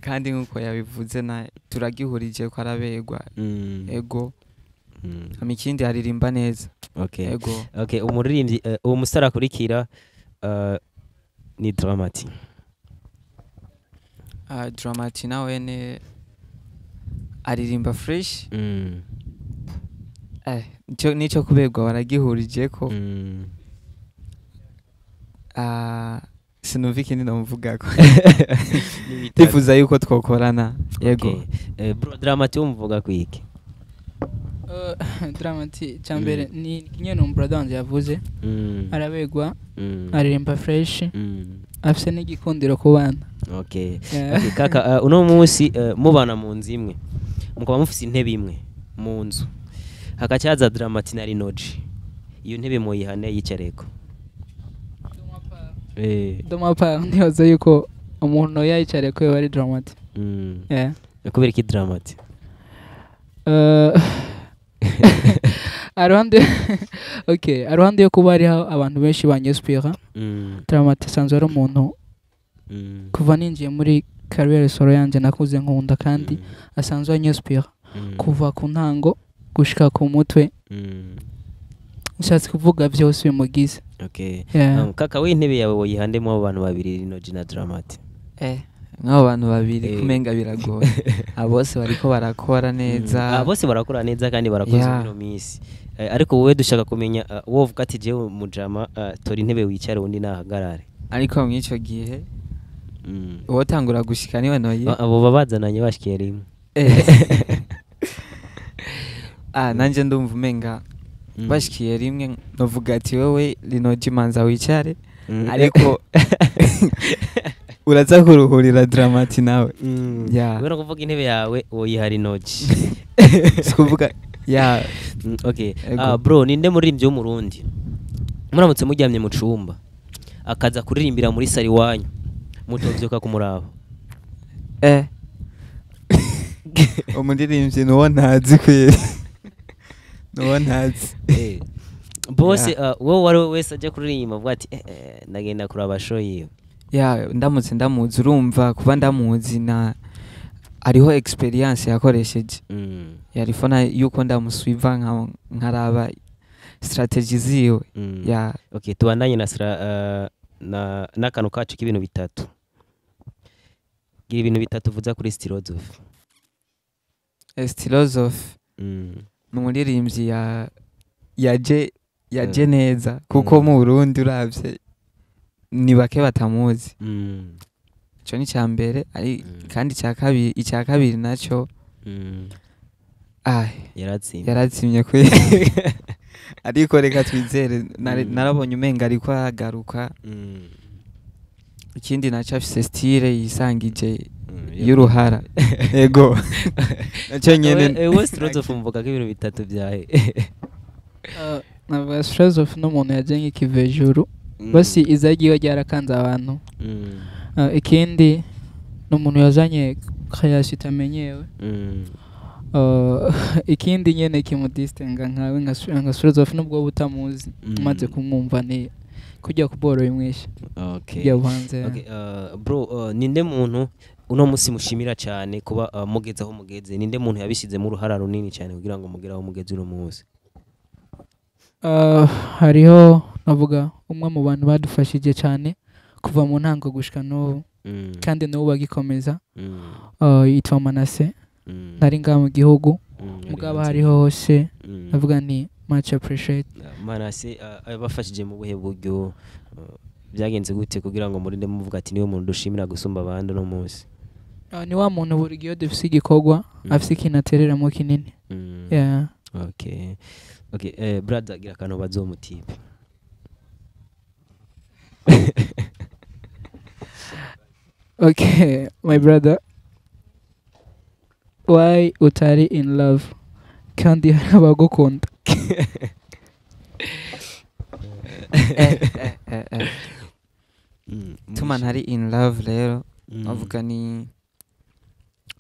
Kandi nk'uko yabivuze, na turagihurije ko arabegwa. Ego. Hama ikindi, aririmba neza. Ego. Okay, umuririmbyi uwo musore akurikira ni Dramati. Dramati nawe ni aririmba fresh. Nico kubegwa baragihurije ko. Sinumva ikindi namuvugako. Ndifuza yuko twokorana, yego. Okay. Bro, Dramati umuvuga kwiki? Dramati, cyambere ni nyene umbrother wanje yavuze, arabegwa, aririmba fresh, afise n'igikundiro ku bana. Yeah. Okay, kaka, uno munsi mubana mu nzu imwe, mukaba mufise intebe imwe mu nzu, hakacaza Dramati na Rinoji, iyo ntebe muyihane yicareko? De ma part, nibaza yuko umuntu yayicariye ko yoba ari Dramati. Yeah. Kubera iki Dramati? Aruhande, okay, aruhande yo kuba hariho abantu benshi banyinspira, Dramati asanzwe ari umuntu kuva ninjiye muri carrière solo yanje nakuze nkunda, kandi asanzwe anyinspira kuva ku ntango gushika ku mutwe, nshatse kuvuga byose bimugize. Yeah. Kaka, we intebe yawe woyihandemo abo bantu babiri, Rinoji na Dramati? Nk'abo bantu babiri, kumenga biragoye. Abo bose bariko barakora neza. Ah, bose barakora neza kandi barakoze ino minsi. Ariko wowe dushaka kumenya, wowe uvuga ati jewe mujama, tora intebe wicare, undi nahagarare. Ariko mw'ico gihe uwotangura gushika niwe noye. Ah, abo babazananye bashikiye rimwe. Nanje ndumva umenga bashikiye rimwe, novuga ati wewe Rinoji manza wicare, ariko uraza kuruhurira Dramati nawe. Yeah. Kubera kuvuga intebe yawe woyiha Rinoji. Sikuvuga ya. Okay. Ego. Bro, ninde muririmbyi w'Umurundi muramutse muryamye mu cumba akaza kuririmbira muri sari wanyu mutovyuka kumuraba? Umuririmbyi nuwo ntazi kweri, nuwo ntazi. Bose wowe wari wese ajya kuririmba avuga ati ndagenda kuraba show yiwe. Ya, ndamutse ndamuzi, urumva kuba ndamuzi na hariho experience yakoresheje, yarifona yuko ndamuswiva nkaraba strategy ziwe. Ya. Okay, tubandanye na na n'akantu kacu k'ibintu bitatu. Gira ibintu bitatu uvuza kuri Stylozof. Stylozof ni umuririmbyi yaje neza, kuko mu Burundi uravye ni bake batamuzi. Ico ni icya mbere ari, kandi icya kabiri naco, Yaratsinze. Yaratsimye kwe, ariko reka twizere, narabonye umenga ariko aragaruka. Ikindi naco, afise style yisangije y'uruhara, ego nacyo nyene. Wowe Stylozof mvuga ko ibintu bitatu byahe? Navuga Stylozof n'umuntu yaje nk'ikivejuru, basi izagiye ryarakanze abantu. Ikindi ni umuntu yazanye création itamenyewe. Ikindi nyene kimudistinga nkawe nka Stylozof, nubwo wowe utamuzi, umaze kumwumva ni kujya kuboroye umwisha kujya buhanze. Okay, bro, ninde muntu uno musi mushimira cyane kuba mugeze aho mugeze? Ninde muntu yabishizemo uruhara runini cyane kugira ngo mugere aho mugeze uno munsi? Hariho navuga umwe mu bantu badufashije cyane kuva mu ntango gushika n'ubu, kandi n'ubu bagikomeza, yitwa Manase. Ntari ngaha mu gihugu, mugabo hariho hose, navuga ni much appreciate. Manase abafashije mu buhe buryo? Byagenze gute kugira ngo murinde muvuga ati niwe muntu dushimira gusumba abandi uno munsi? Ni wa muntu buri gihe iyo dufise igikorwa afise ikintu atereramo kinini. Yeah. Okay, brother, gira akantu bazomutipe. Okay, my brother, why utari in love kandi hari abagukunda? Tuma ntari in love rero, avuga ni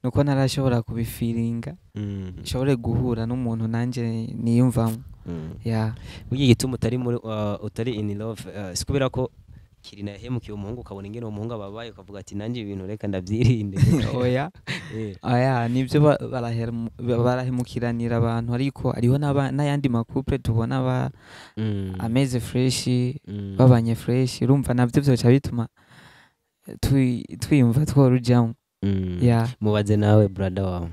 nuko ntarashobora kubifiringa, nshobore guhura n'umuntu nanjye niyumvamo. Ya. Burya igituma utari muri utari in love, si kubera ko Kirina yahemukiye umuhungu, ukabona ingene uwo muhungu ababaye, ukavuga ati nanjye ibi bintu reka ndabyirinde? Oya. Oya, nibyo, barahemukiranira abantu, ariko hariho n'ayandi ma couple tubona ba ameze fresh, babanye fresh, urumva nabyo byoca bituma twiyumva tworujamo. Ya. Mubaze nawe brother wawe.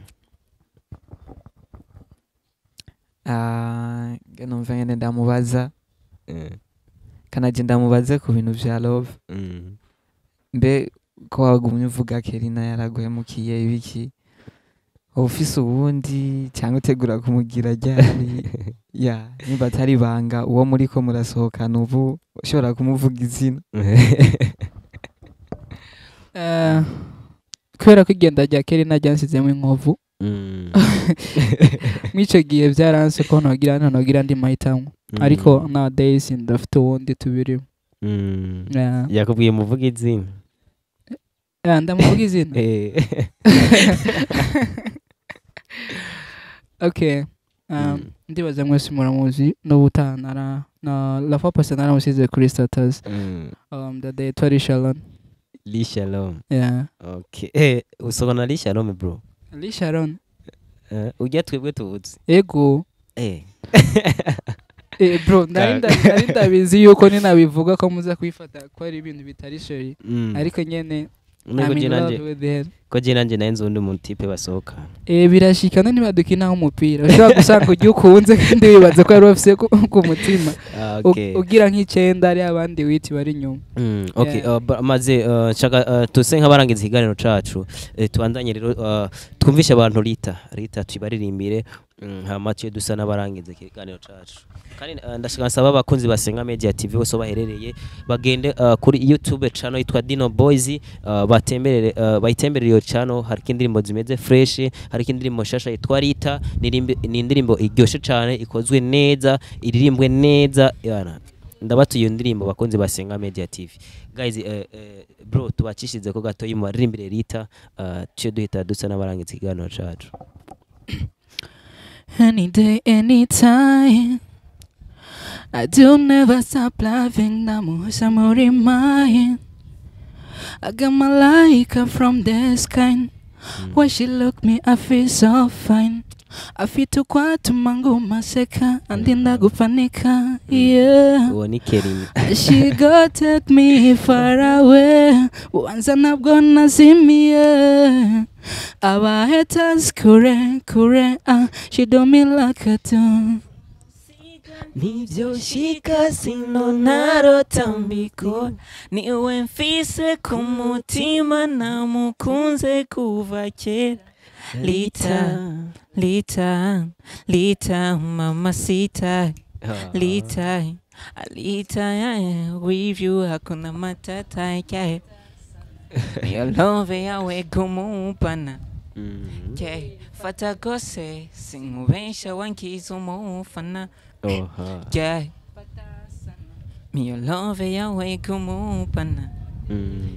Ah, numva ngene ndamubaza, kanaje ndamubaze ku bintu vya love. Mbe ko wagumye uvuga Kerina yaraguhemukiye ibiki, uba ufise uwundi cyangwa utegura kumugira ryari? Ya, nimba atari ibanga, uwo muri ko murasohokana ubu ushobora kumuvuga izina? Kubera ko igenda rya Kerina ryansizemo inkovu, mw'ico gihe byaranse ko nogira andi mahitamo, ariko nowadays ndafite uwundi tubirimo. Yeah. Yakubwiye muvuga izina? Ndamuvuga izina. Okay, ndibaza mwese muramuzi, n'ubutaha nara na la fois passée naramusize kuri status, the day twari Shalom. Lee Shalom. Yeah. Okay, usogona Lee Shalom, bro? Lee Sharon. Ujya twebwe tuzi. Ego. Bro, nari ndabizi yuko ninabivuga ko muza kwifata ko ari ibintu bitari sérieux, ariko nyene Nubwo I'm je in nanje love with her. Ko je nanje nayo nzi undi muntu type basohoka. Birashika ntibadukina umupira, ushobora gusanga ujya ukunze kandi wibaza ko yari bafise ku mutima. Ugira nk'icenda ari abandi witi bari inyuma. Okay. Yeah. Maze nshaka tuse nk'abarangiza ikiganiro cacu, tubandanye rero, twumvishe abantu Rita Rita, tubaririmbire, hama tuye dusa n'abarangiza ikiganiro cacu. Kandi ndashaka nsaba abakunzi basenga Media TV bose aho baherereye bagende kuri YouTube channel yitwa Dino Boys, batemberere, bayitemberere iyo channel. Hariko indirimbo zimeze fresh, hariko indirimbo nshasha yitwa Rita, ni indirimbo iryoshe cane, ikozwe neza, iririmbwe neza. Yana ndabatuye iyo ndirimbo, bakunzi basenga Media TV. Guys, bro, tubacishirize ko gatoyi mubaririmbire Rita, tuye duhita dusa n'abarangiza ikiganiro cacu. Any day, anytime. I do never stop loving, namuhoza muri mine. I got my like from the sky. When she look me, I feel so fine. Afite ukwatuma nguma seka andinda gupanika, yeah. Uwo ni Kerina. She go take me far away. Ubanza ntabwo nazimiye. Aba haters kure kure, ah, she do me like a do. Nivyoshika sino narota mbikora, niwe mfise ku mutima, namukunze kuva kera. Lita, Lita, Lita, mamacita. Lita, Lita, yeah, with you hakuna matata, yeah. Your love yawe kumupana. Yeah, fata gose sinkubesha wankiza umufana. Oha. Yeah. Your love yawe kumupana.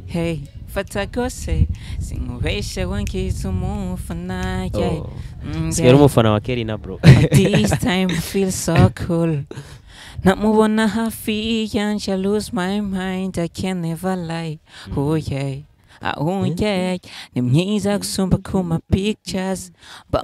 Hey, fata gose sinkubesha wankiza umufana, yeah. Oh. Sigaye uri umufana wa Kerina, bro. But this time I feel so cool. Namubona hafi yanje, I lose my mind, I can never lie. Oh yeah. Oh yeah, ni mwiza gusumba kuma pictures.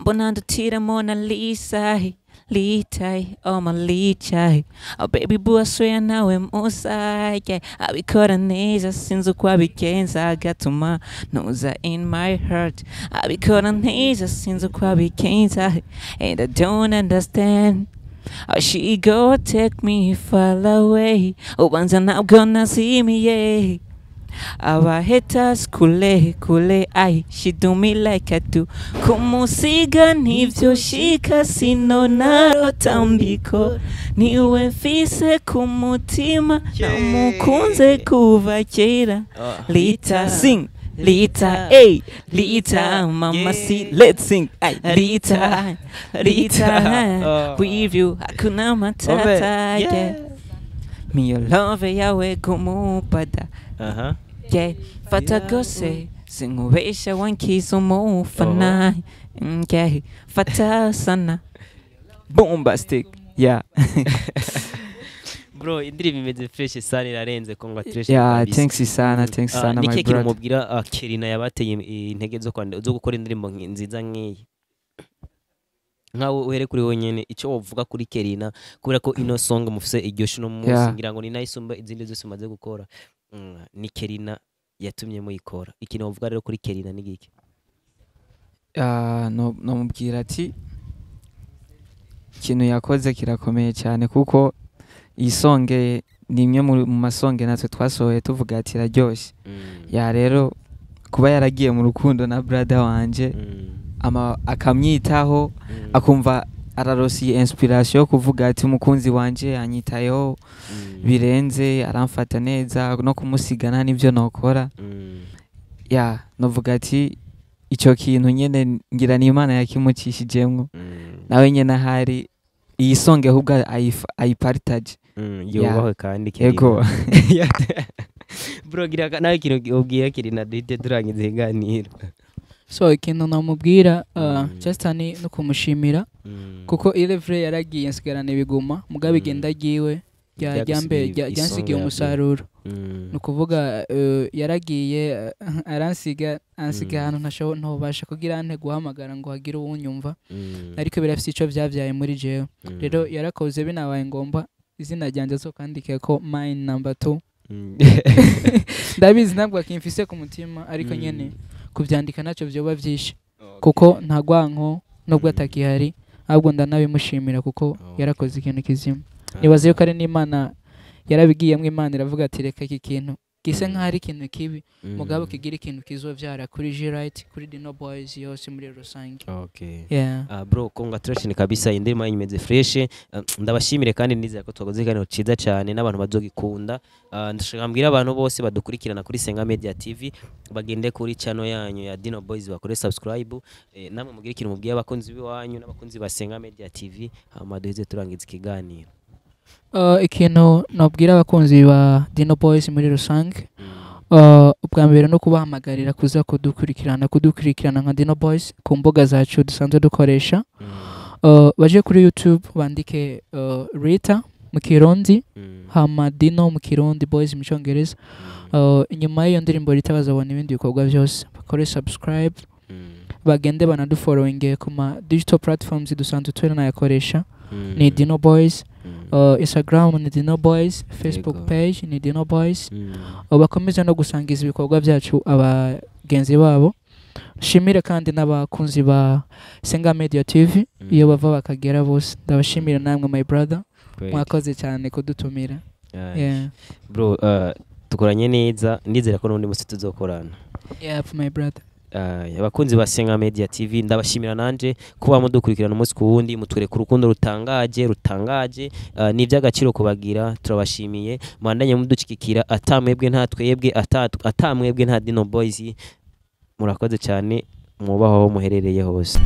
Mbona ndutira Mona Lisa, Lita, oh my Lita. Oh baby boo, I swear nawe musa, yeah. Abikora neza sinzi uko abigenza agatuma ntuza in my heart. Abikora neza sinzi uko abigenza, and I don't understand. Oh, she go take me far away. Ubanza ntabwo nazimiye. Aba haters kule kule, ay, she do me like I do. Kumusiga ntivyoshika sino narota mbikora, niwe mfise ku mutima, namukunze kuva kera. Lita, sing Lita, hey, Lita, mama see, let's sing, ay, Lita, Lita, with you hakuna matata, yeah. Me your love yawe kumupada. Yeah, fata gose sinkubesha wankiza umufana. Yeah, fata sana bombastic, yeah. Bro, indirimbo imeze fresh sana, irarenze, congratulations Yeah, kabisa. thanks sana, thanks sana, Ni my kihe kintu brother. mubwira Kerina yabateye intege zo gukora indirimbo nziza nk'iyi? Nkawe uhere kuri wenyene, icyo wovuga kuri Kerina, kubera ko ino song mufise iryoshe uno munsi, ngira ngo ni nayo isumba izindi zose umaze gukora. Ni Kerina yatumye muyikora. Ikintu wovuga rero kuri Kerina ni giki? Ah, no, nomubwira ati ikintu yakoze kirakomeye cyane, kuko iyi song ni imwe mu ma song natwe twasohoye tuvuga ati iraryoshye. Ya, rero kuba yaragiye mu rukundo na brother wanje, ama akamyitaho, akumva araronse iyi inspiration yo kuvuga ati umukunzi wanje yanyitayeho birenze, aramfata neza, no kumusigana nibyo nokora. Ya, novuga ati ico kintu nyene ngira ni Imana yakimukishijemwo. Nawe nyene ahari iyi song ahubwo ayipartage. Yubahwe kandi Kerina. Ego. Bro, gira nawe ikintu ubwira Kerina duhite turangiza ikiganiro. So ikintu namubwira, just ni no kumushimira, kuko Ilevre yaragiye nsigarana ibiguma, mugabo igenda ryiwe Ryagusigiye ryansigiye isonga. umusaruro. Ni ukuvuga yaragiye, aransiga, ansiga ahantu ntobasha kugira ante guhamagara ngo hagire uwunyumva, ariko birafise ico vyavyaye muri jewe. Rero yarakoze, binabaye ngomba izina ryanjye azokandike ko mine number 2. Ndabizi ntabwo akimfise ku mutima, ariko nyene kuvyandika ntacyo vyoba vyishe, kuko nta gwanko nubwo atakihari, ahubwo ndanabimushimira kuko yarakoze ikintu kizima. Nibaza yuko ari n'Imana yarabigiyemo, Imana iravuga ati reka iki kintu gise nk'aho ari ikintu kibi, mugabo kigira ikintu kizovyara kuri G-Right, kuri Dino Boys yose muri rusange. Yeah. Bro, congratulations kabisa, indirimbo yanyu imeze fresh. Ndabashimire kandi nizera ko twakoze ikiganiro ciza cyane n'abantu bazogikunda. Ndashaka mbwira abantu bose badukurikirana kuri Senga Media TV bagende kuri channel yanyu ya Dino Boys bakore subscribe. Namwe mugire ikintu mubwiye abakunzi b'iwanyu n'abakunzi ba Senga Media TV, hama duheze turangiza ikiganiro. Ikintu nabwira abakunzi ba Dino Boys muri rusange, ubwa mbere no kubahamagarira kuza kudukurikirana nka Dino Boys ku mbuga zacu dusanzwe dukoresha. Baje kuri YouTube bandike Rita. Mu Kirundi, hama Dino mu Kirundi, Boys mu Cyongereza. Inyuma y'iyo ndirimbo rita bazabona ibindi bikorwa byose. Bakore subscribe, bagende banadufollowinge ku ma digital platforms dusanzwe turanayakoresha. Ni Dino Boys. Instagram ni Dino Boys, Facebook page ni Dino Boys. Bakomeze no gusangiza ibikorwa byacu abagenzi babo. Shimire kandi n'abakunzi ba Senga Media TV iyo bava bakagera bose. Ndabashimira namwe, my brother. Mwakoze cyane kudutumira. Yeah. Bro, dukoranye neza, ndizera ko n'undi musi tuzokorana. Yeah, my brother. Abakunzi ba Senga Media TV, ndabashimira nanje kuba mudukurikirana umunsi ku wundi, mutwereka urukundo rutangaje rutangaje. Ni iby'agaciro kubagira. Turabashimiye, mwandanye mudushigikira. Atamwebwe nta twebwe, atamwebwe nta Dino Boys. Murakoze cyane, mwubaho aho muherereye hose.